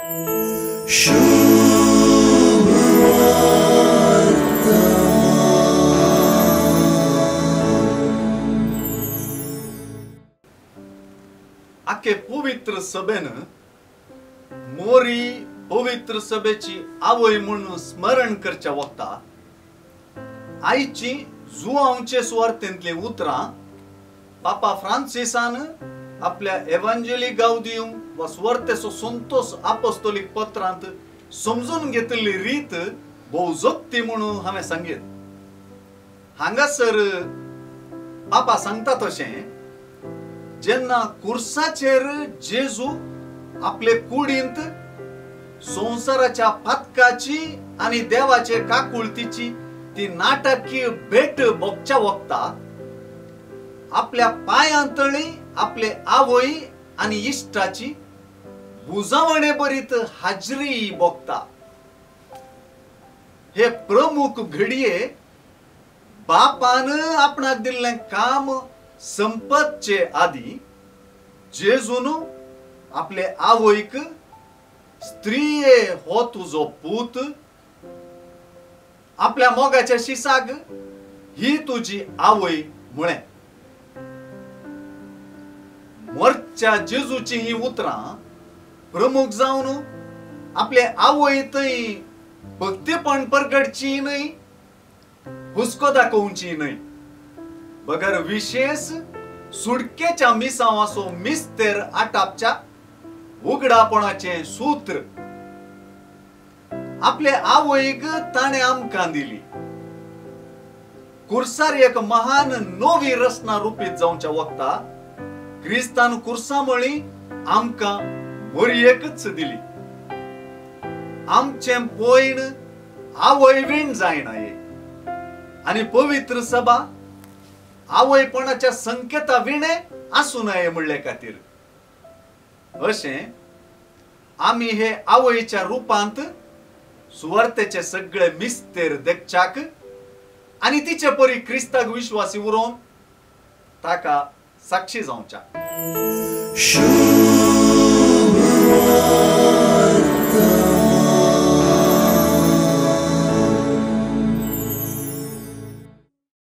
आखे पवित्र सभेन मोरी पवित्र सभेची आवय म्हणून स्मरण करच्या वक्ता आयची जुआंवचे सुवार्थेंतली उतरां पापा फ्रांसिसान आपल्या एवांजेली गावदियम वा सुवार्थेचो संतोष आपोस्तोलीक पत्रांत समजून घेतिल्ली रीत भोव जोगती म्हणून हांवें सांगीत. हांगासर पापा सांगता तशें जेन्ना कुर्साचेर जेजू आपले कुडींत संवसाराच्या पातकाची आनी देवाचे काकुळतीची ती नाटकीय भेट भोगच्या वक्ता आपल्या पांयांतळी आपले आवय आनी इश्टाची बुजावणे बरीत हाजरी भोगता. हे प्रमुख घडये बापान आपणाक दिल्लें काम संपतचे आदी जेजून आपले आवयक स्त्रिये हो तुजो पूत, आपल्या मोगाच्या शिसाक ही तुजी आवय म्हळें. मरच्या जेजूची ही उतरां प्रमुख जावन आपले आवय थंय भक्तीपण परगटची न्हय, हुस्को दाखोवची न्हय, बगर विशेष सुडकेच्या मिसांवाचो मिस्तेर आटापच्या उगडापणाचें सूत्र आपले आवयक ताणें आमकां दिली. कुर्सार एक महान नवी रचना रुपीत जावच्या वक्ता क्रिस्तान कुर्सा मळी आमकां मोरयेकच दिली. आमचें पयण आवय वीण जायना आनी पवित्र सभा आवयपणाच्या संकेता विणे आसूं नये म्हणले खातीर अशें आमी हे आवयच्या रुपांत सुवार्थेचे सगळे मिस्तेर देखच्याक आनी तिचे परी क्रिस्ताक विश्वासी उरोवन ताका साक्षी जावच्या.